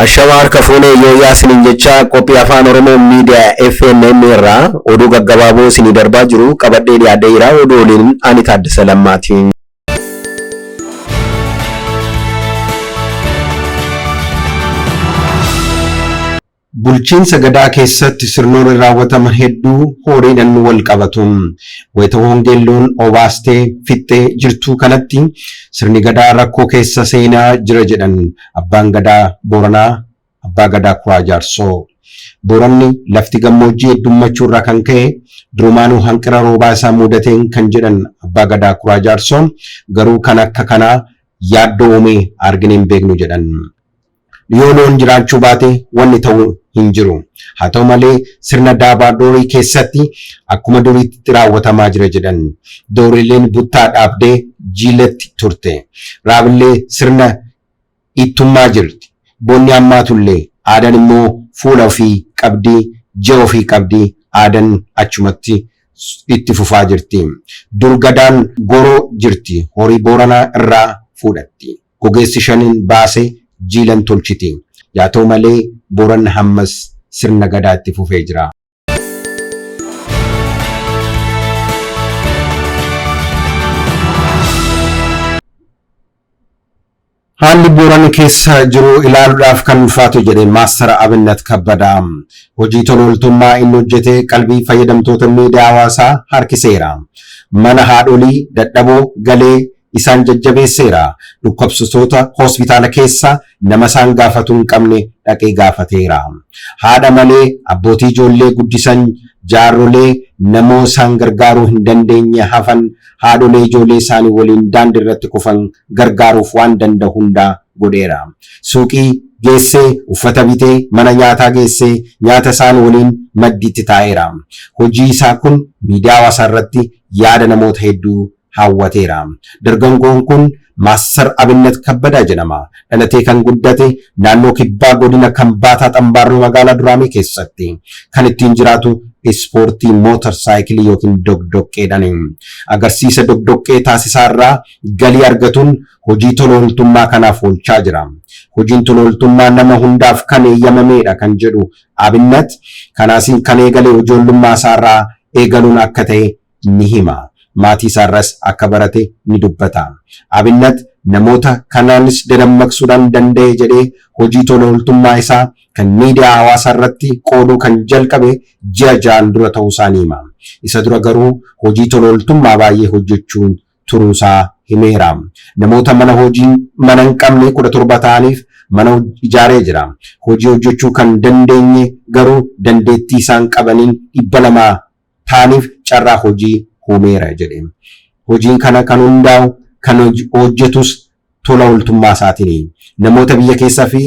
Ashama harka fuunee yooyyaa isiniin jecha qophii afaan Oromoo miidiyaa FNN irraa oduu gaggabaaboo isinii darbaa jiru qabadhee dhiyaadhee jira. Oduu waliin ani Taaddasa Lammaati. Bulchiinsa Gadaa keessatti sirnoonni raawwataman hedduu horiidhan wal qabatu. Wayita hongeen loon obaastee fixxee jirtuu kanatti sirni Gadaa rakkoo keessa seenaa jira jedhan Abbaan Gadaa Booranaa Abbaa Gadaa Kuraa Jaarsoo. Booranni lafti gammoojjii heddummachuurraa kan ka'e durumaanuu hanqina roobaa isaa muudateen kan jedhan Abbaa Gadaa Kuraa Jaarsoo garuu kan akka kanaa yaaddoo uumee arginee hin beeknu jedhan. Yoo loon jiraachuu baate wanni ta'u hin jiru. Haa ta'u malee sirna daabaa doorii keessatti akkuma duriitti raawwatamaa jira jedhan. Dooriileen buttaa dhaabdee jiilatti turte. Raabillee sirna ittummaa jirti. Bonni hammaatullee aadaan immoo fuula ofii qabdi, ji'a ofii qabdi, aadan achumatti itti fufaa jirti. Dur Gadaan goroo jirti, horii Booranaa irraa fuudhatti. Gogeessi shanin baase jiilan tolchiti. Yaa ta'u malee Booranni hammas sirna Gadaa itti fufee jira. Haalli Booranni keessa jiru ilaaluudhaaf kan ulfaatu jedhe Maastar Abinnat Kabbadaa. Hojii tola ooltummaa inni hojjete qalbii fayyadamtoota miidiyaa hawaasaa harkiseera. Mana haadholii dadhaboo galee isaan jajjabeesseera. Dhukkubsattoota hospitaala keessa nama isaan gaafatu hin qabne dhaqee gaafateera. Haadha malee abbootii ijoollee guddisan, jaarrolee namoo isaan gargaaruu hin dandeenye hafan, haadholee ijoollee isaanii waliin daandii irratti kufan gargaaruuf waan danda'u hundaa godheera. Suuqii geessee uffata bitee, mana nyaataa geessee nyaata isaan waliin maddiitti taa'eera. Hojii isaa kun miidiyaa hawaasaa irratti yaada namoota hedduu hawwateera. Dargaggoon kun Maastar Abinnat Kabbadaa jedhama. Dhalatee kan guddate naannoo Kibbaa godina Kambaataa Xambaarroo magaalaa Duraamee keessatti. Kan ittiin jiraatu ispoortii mootar saayikilii yookiin doqdoqqeedhani. Agarsiisa doqdoqqee taasisaa irraa galii argatuun hojii tola ooltummaa kanaaf oolchaa jira. Hojiin tola ooltummaa nama hundaaf kan eeyyamameedha kan jedhu Abinnat, kanaasiin kan eegale ijoollummaa isaarraa eegaluun akka ta'e ni hima. Maatii isaarras akka barate ni dubbata. Abinnat namoota kanaanis dadammaqsuudhaan danda'e jedhee hojii tola ooltummaa isaa kan miidiyaa hawaasaa irratti qooduu kan jalqabe ji'a ja'an dura ta'uusaa ni hima. Isa dura garuu hojii tola ooltummaa baay'ee hojjechuun turuusaa himeera. Namoota mana hojii mana hin qabne 17 ta'aniif mana ijaaree jira. Hojii hojjechuu kan dandeenye garuu dandeettii isaan qabaniin 200 ta'aniif carraa hojii uumeera jedhe. Hojiin kana kan hundaa'u kan hojjetus tola ooltummaa isaatiini. Namoota biyya keessaa fi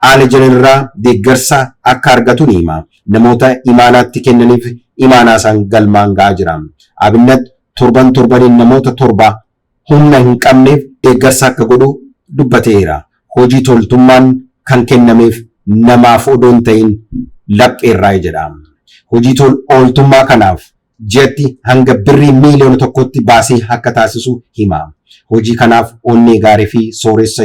aala jiran irraa deeggarsa akka argatu ni hima. Namoota imaanaatti kennaniif imaanaa isaan galmaan ga'aa jira. Abinnat torban torbaniin namoota torba humna hin qabneef deeggarsa akka godhu dubbateera. Hojii toltummaan kan kennameef namaaf odoo hin ta'in lapheerraayi jedha. Hojii tol ooltummaa kanaaf ji'atti hanga birrii miiliyoona tokkotti baasii akka taasisu hima. Hojii kanaaf onnee gaarii fi sooressa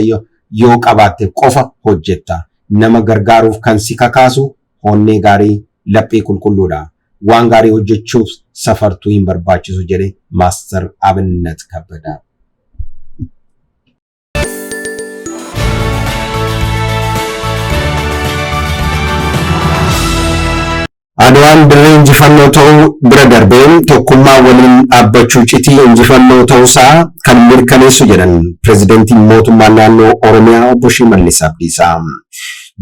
yoo qabaatte qofa hojjetta. Nama gargaaruuf kan si kakaasu onnee gaarii, laphee qulqulluudha. Waan gaarii hojjechuuf safartuu hin barbaachisu jedhe Maastar Abinnat Kabbadaa. Adwaan dirree injifannoo ta'uu bira darbee tokkummaa waliin dhaabbachuu citii injifannoo ta'uusaa kan mirkaneessu jedhan Pireezidantiin Mootummaa Naannoo Oromiyaa Obbo Shimallis Abdiisaa.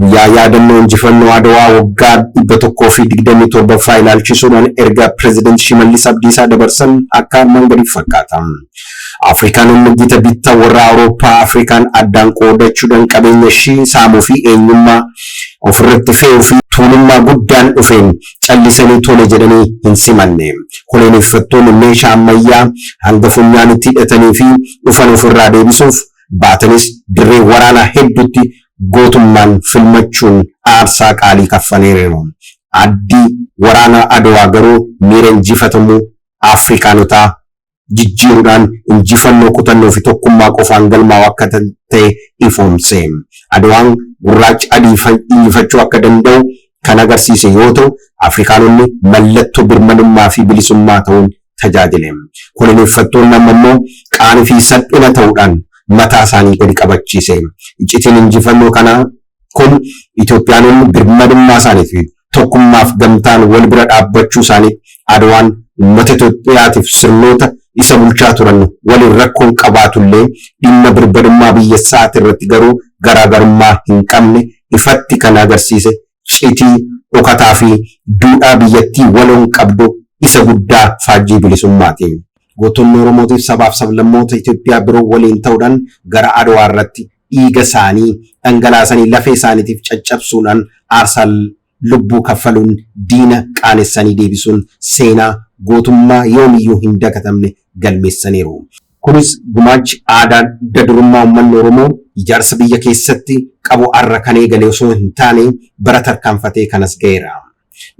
Guyyaa yaadannoo injifannoo Adwaa waggaa 127ffaa ilaalchisuudhaan ergaa Pireezidant Shimallis Abdiisaa dabarsan akka armaan gadii fakkaata. Afrikaanonni gita bittaa warra Awurooppaa Afrikaan addaan qoodachuudhaan qabeenya ishii saamuu fi eenyummaa ofirratti fe'uu fi tuulummaa guddaan dhufeen callisanii tole jedhanii hin simanne. Koloneeffattoonni meeshaa ammayyaa hanga funyaanitti hidhatanii fi dhufan ofirraa deebisuuf baatanis dirree waraanaa hedduutti gootummaan filmachuun aarsaa qaalii kaffaleeru. Addi waraana Adwaa garuu miira injifatamuu Afrikaanotaa jijjiiruudhaan injifannoo kutannoo fi tokkummaa qofaan galmaa'u akka ta'e ifoomse. Adwaan gurraachi adii injifachuu akka danda'u kan agarsiise yoo ta'u, Afrikaanonni mallattoo birmadummaa fi bilisummaa ta'uun tajaajile. Koloneeffattoonni amma immoo qaanii fi salphina ta'uudhaan mataa isaanii gadi qabachiise. Iccitiin injifannoo kanaa kun Itoophiyaanonni birmadummaa isaanii fi tokkummaaf gamtaan wal bira dhaabbachuu isaanii. Adwaan uummata Itoophiyaatiif sirnoota isa bulchaa turan waliin rakkoon qabaatullee, dhimma birmadummaa biyya isaati irratti garuu garaagarummaa hin qabne ifatti kan agarsiise iccitii dhokataa fi duudhaa biyyattii waloon qabdu isa guddaa faajjii bilisummaati. Gootonni Oromootiif sabaaf sablammoota Itoophiyaa biroo waliin ta'uudhaan gara Adwaa irratti dhiiga isaanii dhangalaasanii, lafee isaaniitiif caccabsuudhaan, aarsaa lubbuu kaffaluun, diina qaanessanii deebisuun seenaa gootummaa yoomiyyuu hin dagatamne galmeessaniiru. Kunis gumaachi aadaa adda durummaa uummanni Oromoo ijaarsa biyya keessatti qabu har'a kan eegale osoo hin taane bara tarkaanfatee kanas ga'eera.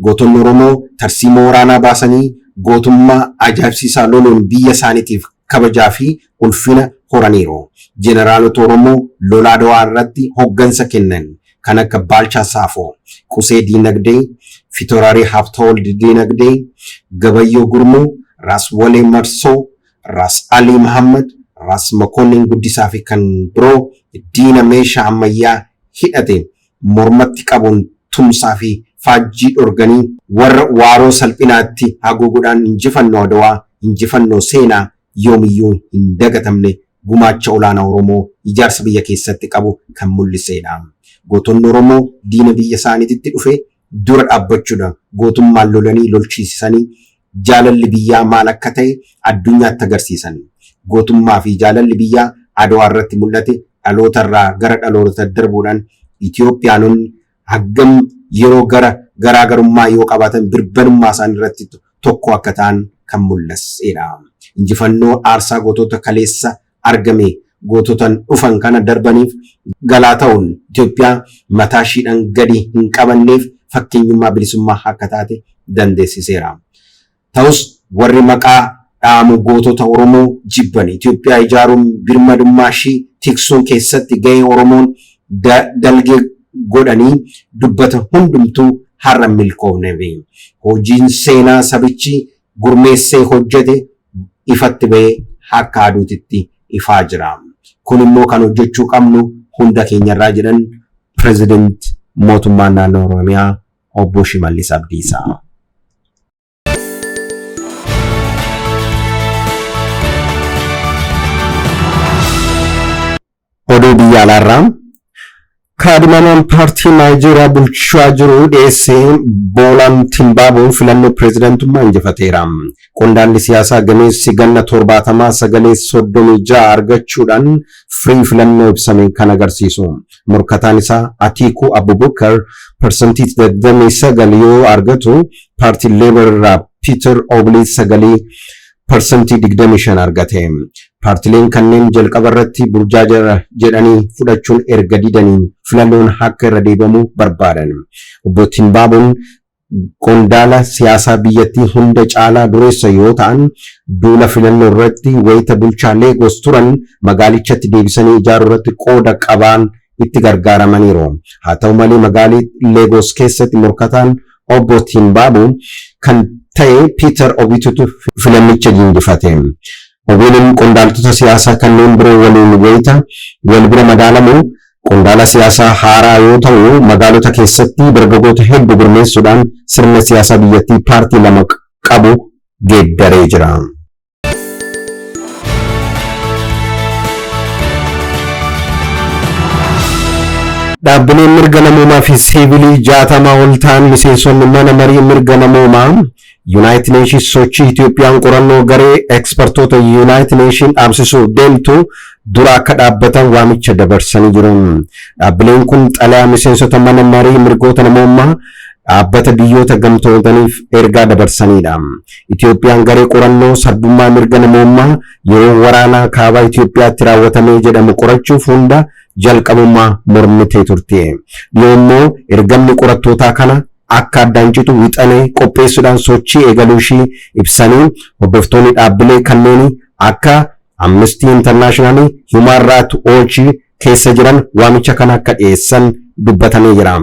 Gootonni Oromoo tarsiimoo waraanaa baasanii gootummaa ajaa'ibsiisaa loluun biyya isaaniitiif kabajaa fi ulfina horaniiru. Jeneraalota Oromoo lola Adwaa irratti hoggansa kennan kan akka Baalchaa Saafoo, Qusee Diinagdee, Fitoraarii Habtawald Diinagdee, Gabayyoo Gurmuu, Raas Walee Marsoo, Raas Alii Muhammad, Raas Makonnin Guddisaa fi kan biroo diina meeshaa ammayyaa hidhate mormatti qabuun tumsaa fi faajjii dhorganii warra waaroo salphinaatti haguuguudhaan injifannoo Adwaa, injifannoo seenaa yoomiyyuu hin dagatamne, gumaacha olaanaa Oromoo ijaarsa biyya keessatti qabu kan mul'isedha. Gootonni Oromoo diina biyya isaaniitti dhufe dura dhaabbachuudhaan gootummaan lolanii lolchiisanii jaalalli biyyaa maal akka ta'e addunyaatti agarsiisan. Gootummaa fi jaalalli biyyaa Adwaa irratti mul'ate dhaloota irraa gara dhaloota darbuudhaan Itoophiyaanonni haggam yeroo gara garaagarummaa yoo qabaatan birmadummaa isaan irratti tokko akka ta'an kan mul'isedha. Injifannoo aarsaa gootota kaleessa argame goototan dhufan kana darbaniif galaa ta'uun Itoophiyaa mataa ishiidhaan gadi hin qabanneef fakkeenyummaa bilisummaa akka taate dandeessiseera. Ta'us warri maqaa dhaamu gootota Oromoo jibban Itoophiyaa ijaaruun birmadummaa ishii tiksuun keessatti gahee Oromoon dalgee godhanii dubbata hundumtuu har'a milkoofneef. Hojiin seenaa sabichi gurmeessee hojjete ifatti bahee akka aduutitti ifaa jira. Kun immoo kan hojjechuu qabnu hunda keenyarraa, jedhan Pireezident mootummaa naannoo Oromiyaa Obbo Shimallis Abdiisaa. Oduu biyya alaarraa, kaadhimamaan paartii Naayijeeriyaa bulchaa jiru dhiyeessee Boolaan Timbaabuun filannoo pireezidantummaa injifateera. Qondaalli siyaasaa gameessi ganna 70 sagalee 36 argachuudhaan firii filannoo ibsame kan agarsiisu. Morkataan isaa Atiikuu Abubakar 29% yoo argatu, paartii Leebar irraa Piiter Obilii sagalee 25% argate. Paartileen kanneen jalqaba irratti burjaajara jedhanii fudhachuun erga didaniin filannoon akka irra deebi'amu barbaadan. Obbo Timbaabuun qondaala siyaasaa biyyattii hunda caalaa dureessa yoo ta'an, duula filannoo irratti wayita bulchaa Leegos turan magaalichatti deebisanii ijaaruu irratti qooda qabaan itti gargaaramaniiru. Haa ta'u malee, magaalii Leegos keessatti morkataan Obbo Timbaabu kan ta'e Piiter Obiitutu filannicha injifate. Obiin qondaaltota siyaasaa kanneen biroo waliin wayita wal bira madaalamu qondaala siyaasaa haaraa yoo ta'u, magaalota keessatti dargaggoota hedduu gurmeessuudhaan sirna siyaasaa biyyattii paartii lama qabu geeddaree jira. Dhaabbileen mirga namoomaa fi siivilii 60 ol ta'an miseensonni mana marii mirga namoomaa United Nations sochii Itoophiyaan qorannoo garee ekspertoota United Nations dhaabsisuuf deemtu dura akka dhaabbatan waamicha dabarsanii jiru. Dhaabbileen kun xalayaa miseensota mana marii mirgoota namoomaa dhaabbata biyyoota gamtoomaniif ergaa dabarsanidha. Itoophiyaan garee qorannoo sarbummaa mirga namoomaa yeroo waraanaa kaabaa Itoophiyaatti raawwatamee jedhamu qorachuuf hunda jalqabummaa mormitee turte. Dhiyoo immoo ergamni qorattootaa kana akka addaan citu wixanee qopheessuudhaan sochii eegaluu ishii ibsanii, hordoftoonni dhaabbilee kanneen akka Amnesty International, Human Rights Watch, keessa jiran waamicha kana akka dhiyeessan dubbatamee jira.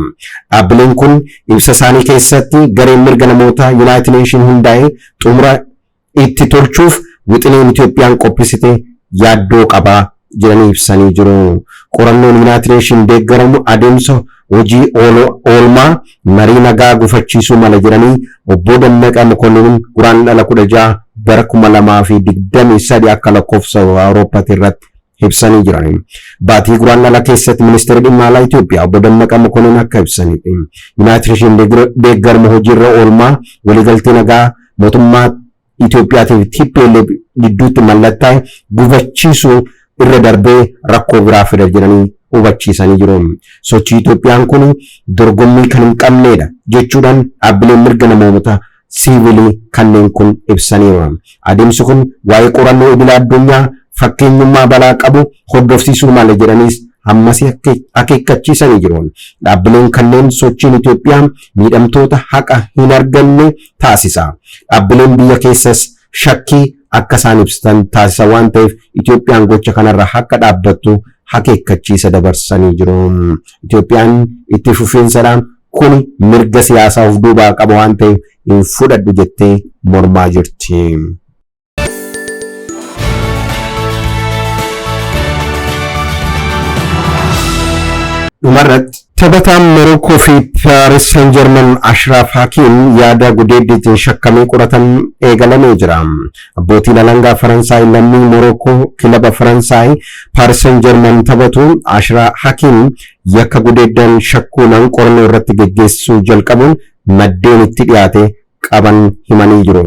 Dhaabbileen kun ibsa isaanii keessatti gareen mirga namootaa United Nation hundaa'ee xumura itti tolchuuf wixineen Itoophiyaan qopheessite yaaddoo qabaa jedhanii ibsanii jiru. Qorannoon United Nation deeggaramu adeemsa hojii oolmaa marii nagaa gufachiisuu mala jedhanii obbo Dammaqaa Mokonnin Guraandhala 16 bara 2023 akka lakkoofsa Awurooppaatti irratti ibsanii jiran. Baatii Guraandhala keessatti ministeerri dhimma alaa Itoophiyaa obbo Dammaqaa Mokonnin akka ibsanitti United Nation deeggarama hojiirra oolmaa waliigaltee nagaa mootummaa Itoophiyaatii fi TPLF gidduutti mallattaa'e gufachiisuu irra darbee rakkoo biraa fida jedhanii hubachiisanii jiru. Sochii Itoophiyaan kun dorgommii kan hin qabnedha jechuudhaan dhaabbileen mirga namoota siivilii kanneen kun ibsaniiru. Adeemsi kun waa'ee qorannoo idila addunyaa fakkeenyummaa balaa qabu hordofsiisuu mala jedhaniis ammas akeekkachiisanii jiru. Dhaabbileen kanneen sochiin Itoophiyaa miidhamtoota haqa hin arganne taasisa. Dhaabbileen biyya keessas shakkii akka isaan ibsatan taasisa waan ta'eef Itoophiyaan gocha kanarra akka dhaabbattu akeekkachiisa dabarsanii jiru. Itoophiyaan itti fufiinsadhaan kun mirga siyaasaa of duubaa qaba waan ta'eef hin fudhadhu jettee mormaa jirti. Dhumarratti taphataan Morookoo fi Paaris Saint Germain Ashraf Hakiim yaada gudeeddiitiin shakkamee qoratan eegalamee jira. Abbootiin alangaa Faransaay lammii Morookoo kilaba Faransaay Paaris Saint Germain taphatu Ashraf Hakiim yakka gudeeddaan shakkuudhaan qorannoo irratti geggeessuu jalqabuun maddeen itti dhiyaate qaban himanii jiru.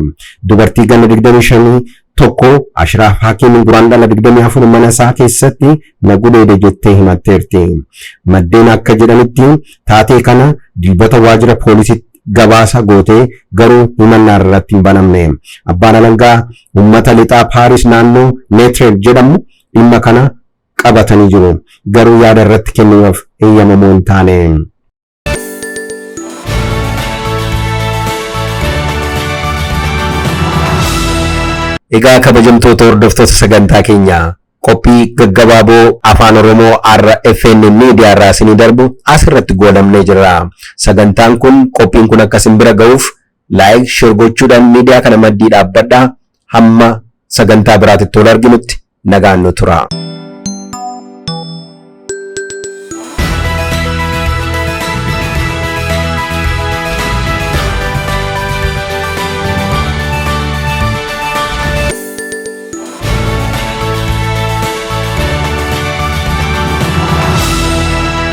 Dubartii ganna 25 tokko Ashraf Hakiim Guraandhala 24 mana isaa keessatti na gudeede jettee himatteerti. Maddeen akka jedhanitti taatee kana Dilbata waajjira poolisiitti gabaasa gootee garuu himannaa irratti hin banamne. Abbaan alangaa uummata lixaa Paaris naannoo Neetreer jedhamu dhimma kana qabatanii jiru. Garuu yaada irratti kennuuf eeyyamamoo hin taane. Egaa kabajamtoota hordoftoota sagantaa keenyaa qophii gaggabaaboo afaan Oromoo RFN miidiyaa irraa isinii darbu asirratti goolabnee jirra. Sagantaan kun qophiin kun akka isin bira ga'uuf like share gochuudhaan miidiyaa kana maddii dhaabbadhaa. Hamma sagantaa biraatitti wal arginutti nagaan nu tura.